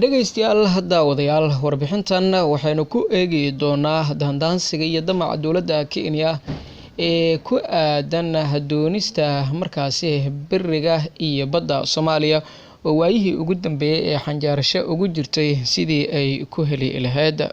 Dhegeystayaal, daawadayaal, warbixintan waxaynu ku eegi doonaa daandaansiga iyo damaca dowladda Kenya ee ku aadan doonista markaasi beriga iyo badda Soomaaliya, oo waayihii ugu dambeeyay ee xanjaarasho ugu jirtay sidii ay ku heli lahayd.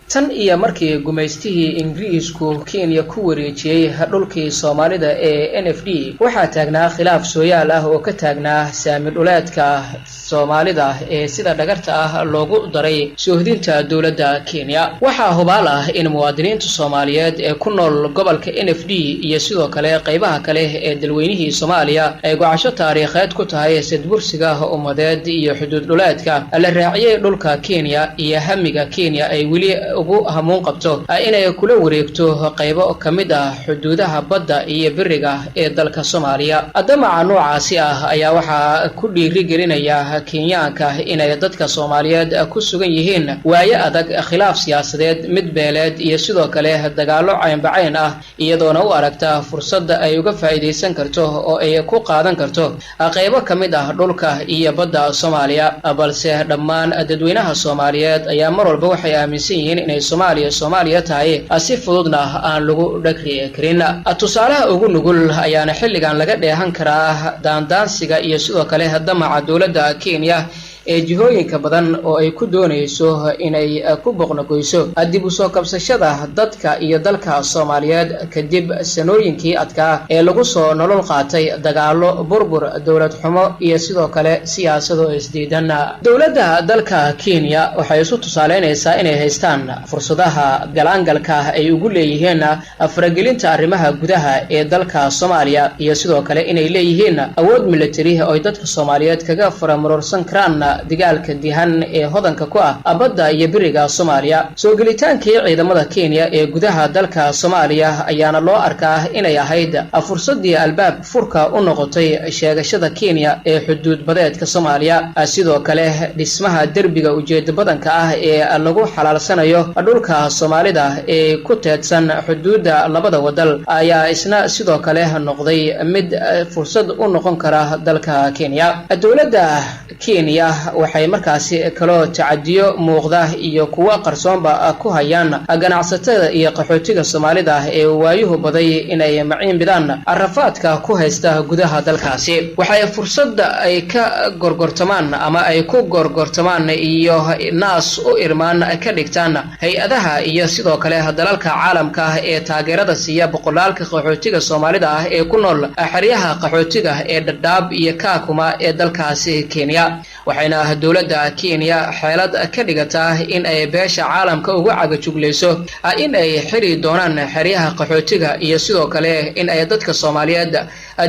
Tan iyo markii gumaystihii Ingiriisku Kenya ku wareejiyey dhulkii Soomaalida ee NFD, waxaa taagnaa khilaaf sooyaal ah oo ka taagnaa saami dhuleedka Soomaalida ee sida dhagarta ah loogu daray soohdinta dowladda Kenya. Waxaa hubaal ah in muwaadiniinta Soomaaliyeed ee ku nool gobolka NFD iyo sidoo kale qaybaha kale ee dalweynihii Soomaaliya ay gocasho taariikheed ku tahay sadbursiga ummadeed iyo xuduud dhuleedka la raaciyey dhulka Kenya, iyo hamiga Kenya ay weli ugu hamuun qabto inay kula wareegto qaybo ka mid ah xuduudaha badda iyo beriga ee dalka Soomaaliya. Damaca noocaasi ah ayaa waxaa ku dhiiri gelinaya Kenyaanka inay dadka Soomaaliyeed ku sugan yihiin waayo adag, khilaaf siyaasadeed, mid beeleed iyo sidoo kale dagaallo caynbacayn ah, iyadoona u aragta fursadda ay uga faa'iidaysan karto oo ay ku qaadan karto qaybo ka mid ah dhulka iyo badda Soomaaliya. Balse dhammaan dadweynaha Soomaaliyeed ayaa mar walba waxay aaminsan yihiin inay Soomaaliya Soomaaliya tahay, si fududna aan lagu dhagri karin. Tusaalaha ugu nugul ayaana xilligan laga dheehan karaa daandaansiga iyo sidoo kale damaca dowladda Kenya ee jihooyinka badan oo ay ku doonayso inay ku boqnogoyso dib u soo kabsashada dadka iyo dalka Soomaaliyeed kadib sanooyinkii adkaa ee lagu soo nolol qaatay dagaallo, burbur, dowlad xumo iyo sidoo kale siyaasado isdiidan. Dowladda dalka Kenya waxay isu tusaaleynaysaa inay haystaan fursadaha galaangalka ay ugu leeyihiin faragelinta arrimaha gudaha ee dalka Soomaaliya, iyo sidoo kale inay leeyihiin awood militari oo ay dadka Soomaaliyeed kaga faramarorsan karaan dagaalka dihan ee hodanka ku ah badda iyo beriga Soomaaliya. Soo gelitaankii ciidamada Kenya ee gudaha dalka Soomaaliya ayaana loo arkaa inay ahayd fursaddii albaab furka u noqotay sheegashada Kenya ee xuduud badeedka Soomaaliya. Sidoo kale dhismaha derbiga ujeeda badanka ah ee lagu xalaalsanayo dhulka Soomaalida ee ku teedsan xuduudda labada wadal ayaa isna sidoo kale noqday mid fursad u noqon kara dalka Kenya. Dowladda Kenya waxay markaasi kaloo tacadiyo muuqda iyo kuwo qarsoonba ku hayaan ganacsatada iyo qaxootiga Soomaalida ee waayuhu baday inay maciin bidaan rafaadka ku haysta gudaha dalkaasi. Waxay fursad ay ka gorgortamaan ama ay ku gorgortamaan iyo naas u irmaan ka dhigtaan hay-adaha iyo sidoo kale dalalka caalamka ee taageerada siiya boqolaalka qaxootiga Soomaalida ah ee ku nool xeryaha qaxootiga ee Dhadhaab iyo Kaakuma ee dalkaasi Kenya. Waxayna dowladda Kenya xeelad ka dhigataa in ay beesha caalamka uga cagajuglayso in ay xiri doonaan xeryaha qaxootiga iyo sidoo kale in ay dadka Soomaaliyeed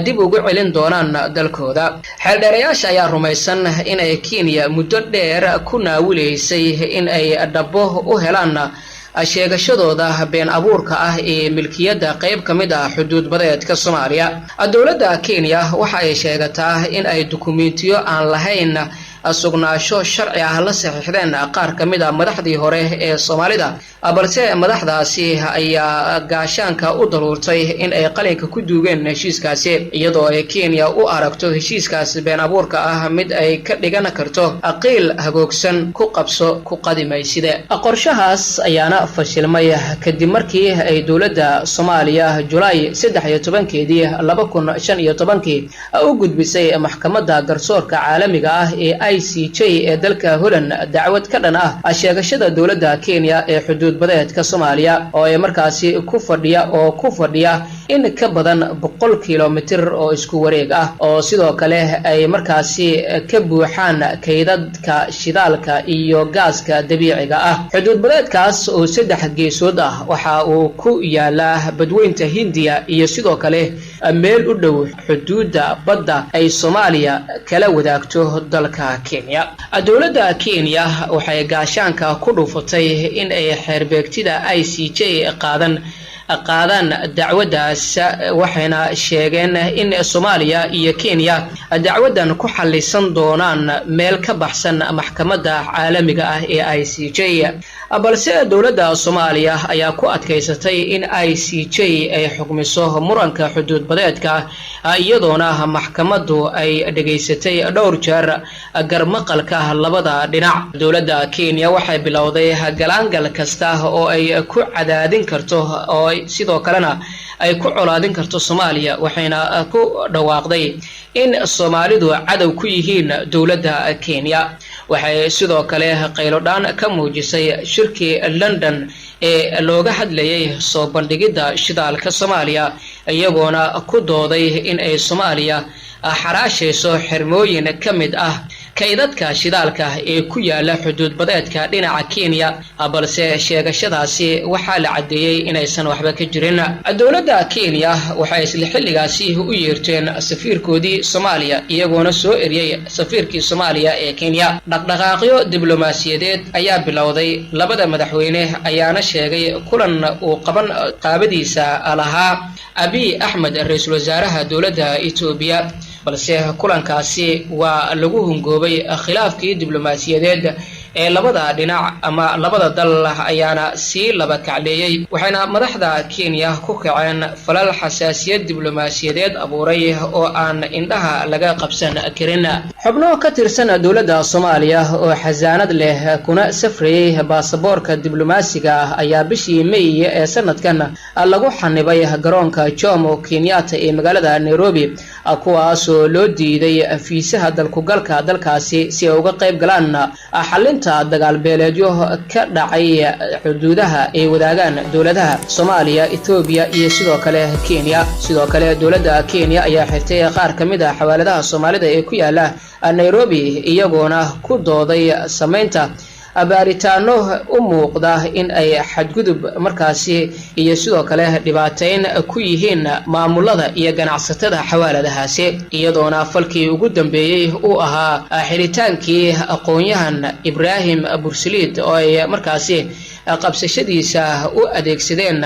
dib ugu celin doonaan dalkooda. Xeeldheerayaasha ayaa rumaysan in ay Kenya muddo dheer ku naawilaysay in ay dhabbo u helaan sheegashadooda been abuurka ah ee milkiyadda qayb ka mid ah xuduud badeedka Soomaaliya. Dowladda Kenya waxa ay sheegataa in ay dukumiintiyo aan lahayn sugnaasho sharci ah la saxiixdeen qaar ka mid ah madaxdii hore ee Soomaalida, balse madaxdaasi ayaa gaashaanka u daruurtay in ay qalinka ku duugeen heshiiskaasi, iyadoo ay Kenya u aragto heshiiskaas been abuurka ah mid ay ka dhigan karto qiil hagoogsan ku qabso ku qadimayside. Qorshahaas ayaana fashilmay kadib markii ay dowladda Soomaaliya Julaay 13-keedii 2015-kii u gudbisay Maxkamadda Garsoorka Caalamiga ah ee ICJ ee dalka Holland dacwad ka dhan ah sheegashada dowladda Kenya ee xuduud badeedka Soomaaliya, oo ay markaasi ku fadhiya oo ku fadhiya in ka badan 100 kilomitir oo isku wareeg ah, oo sidoo kale ay markaasi ka buuxaan kaydadka shidaalka iyo gaaska dabiiciga ah. Xuduud badeedkaas oo saddex geesood ah waxa uu ku yaalaa Badweynta Hindiya iyo sidoo kale meel u dhow xuduudda badda ay Soomaaliya kala wadaagto dalka Kenya. Dowladda Kenya waxay gaashaanka ku dhuufatay in ay xeerbeegtida ICJ qaadaan dacwaddaas, waxayna sheegeen in Soomaaliya iyo Kenya dacwaddan ku xallisan doonaan meel ka baxsan maxkamadda caalamiga ah ee ICJ. Balse dowladda Soomaaliya ayaa ku adkaysatay in ICJ ay xukmiso muranka xuduud badeedka, iyadoona maxkamaddu ay dhegaysatay dhowr jeer garmaqalka labada dhinac. Dowladda Kenya waxay bilowday galaangal kasta oo ay ku cadaadin karto oo sidoo kalena ay ku colaadin karto Soomaaliya, waxayna ku dhawaaqday in Soomaalidu cadow ku yihiin dowladda Kenya. Waxay sidoo kale qaylodhaan ka muujisay shirkii London ee looga hadlayay soo bandhigidda shidaalka Soomaaliya, iyagoona ku dooday in ay Soomaaliya xaraashayso xirmooyin ka mid ah kaydadka shidaalka ee ku yaala xuduud badeedka dhinaca Kenya. Balse sheegashadaasi waxaa la caddeeyey inaysan waxba ka jirin. Dowladda Kenya waxay isla xilligaasi u yeerteen safiirkoodii Soomaaliya, iyagoona soo eriyey safiirkii Soomaaliya ee Kenya. Dhaqdhaqaaqyo diblomaasiyadeed ayaa bilowday, labada madaxweyne ayaana sheegay kulan uu qaban qaabadiisa lahaa Abiy Axmed, ra-iisul wasaaraha dowladda Etoobiya, balse kulankaasi waa lagu hungoobay. Khilaafkii diblomaasiyadeed ee labada dhinac ama labada dal ayaana sii laba kacleeyey, waxayna madaxda Kenya ku kaceen falal xasaasiyad diblomaasiyadeed abuuray oo aan indhaha laga qabsan karin. Xubno ka tirsan dowladda Soomaaliya oo xasaanad leh kuna safrayey baasaboorka diblomaasiga ah ayaa bishii May ee sanadkan lagu xanibay garoonka Jomo Kenyatta ee magaalada Nairobi, kuwaasoo loo diiday fiisaha dalkugalka dalkaasi si ay uga qayb galaan xalinta dagaal beeleedyo ka dhacay xuduudaha ay wadaagaan dowladaha Soomaaliya, Etoobiya iyo sidoo kale Kenya. Sidoo kale dowladda Kenya ayaa xirtay qaar ka mid ah xawaaladaha Soomaalida ee ku yaala Nairobi, iyagoona ku dooday samaynta baaritaano u muuqda in ay xadgudub markaasi iyo sidoo kale dhibaateyn ku yihiin maamulada iyo ganacsatada xawaaladahaasi, iyadoona falkii ugu dambeeyey uu ahaa xiritaankii aqoon-yahan Ibraahim Bursaliid oo ay markaasi qabsashadiisa u adeegsadeen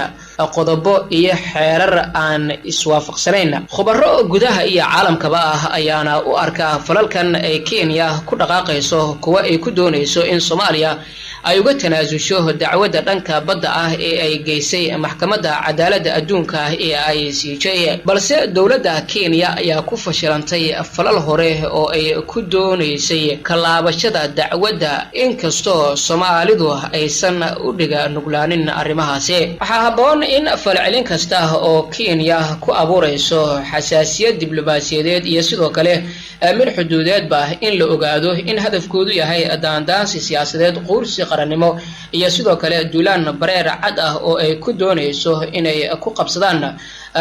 qodobo iyo xeerar aan iswaafaqsanayn. Khubaro gudaha iyo caalamkaba ah ayaana u arkaa falalkan ay Kenya ku dhaqaaqayso kuwa ay ku doonayso in Soomaaliya ay uga tanaasusho dacwadda dhanka badda ah ee ay geysay Maxkamadda Cadaaladda Adduunka ee ICJ. Balse dowladda Kenya ayaa ku fashilantay falal hore oo ay ku doonaysay kalaabashada dacwadda, inkastoo Soomaalidu aysan u dhiga nuglaanin arrimahaasi. Waxaa habboon in falcelin kasta oo Kenya ku abuurayso xasaasiyad diblomaasiyadeed iyo sidoo kale mid xuduudeedba in la ogaado in hadafkoodu yahay daandaansi siyaasadeed, quursi qarannimo iyo sidoo kale duulaan bareer cad ah oo ay ku doonayso inay ku qabsadaan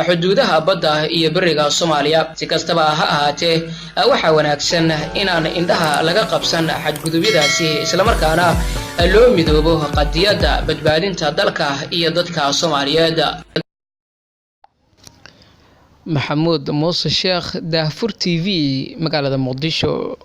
xuduudaha badda iyo beriga Soomaaliya. Si kastaba ha ahaatee, waxaa wanaagsan inaan indhaha laga qabsan xadgudubyadaasi, islamarkaana loo midoobo qadiyadda badbaadinta dalka iyo dadka Soomaaliyeed. Maxamuud Muuse Sheekh, Daahfur TV, magaalada Muqdisho.